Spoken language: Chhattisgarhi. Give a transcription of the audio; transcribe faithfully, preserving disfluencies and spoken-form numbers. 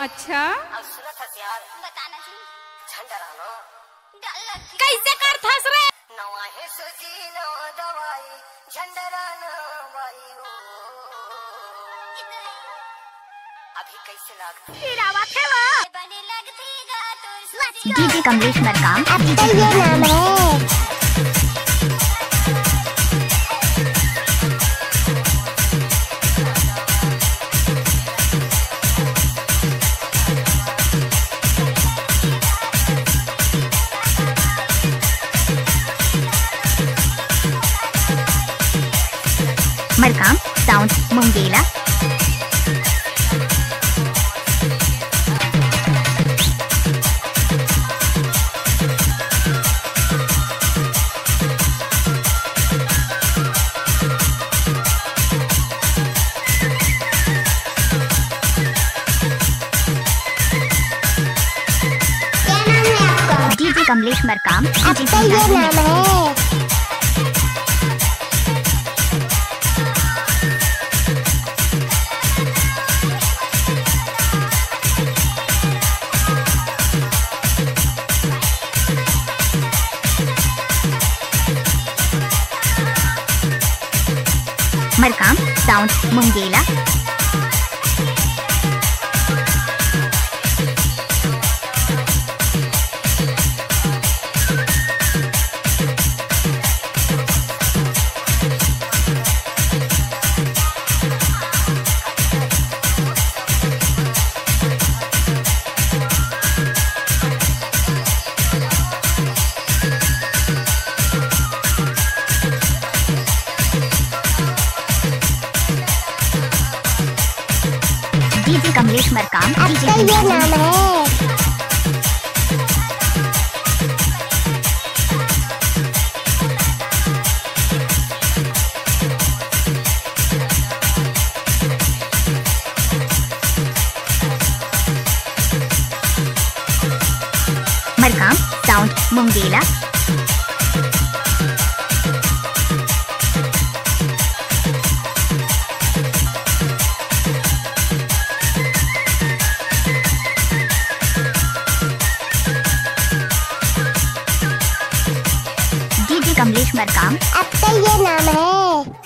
अच्छा। अब सुनत हस यार। बताना जी। झंडा रहनो। कैसे करथस रे? नवा हे सूजी, नवा दवाई, झंडा रहनो बाई ओ। अभी कैसे लागथे? हीरा वाथे वो। बने लगथे गा तोर सूजी। डीजे कमलेश मरकाम। अब तो ये नाम है। मरकाम साउंड मुंगेला। क्या नाम है आपका? डीजे कमलेश मरकाम। आपका ये नाम है। मरकाम साउंड मुंगेला। डीजे कमलेश मरकाम। आपका ये नाम है। मरकाम साउंड मुंगेला। डीजे कमलेश मरकाम। आपका ये नाम है।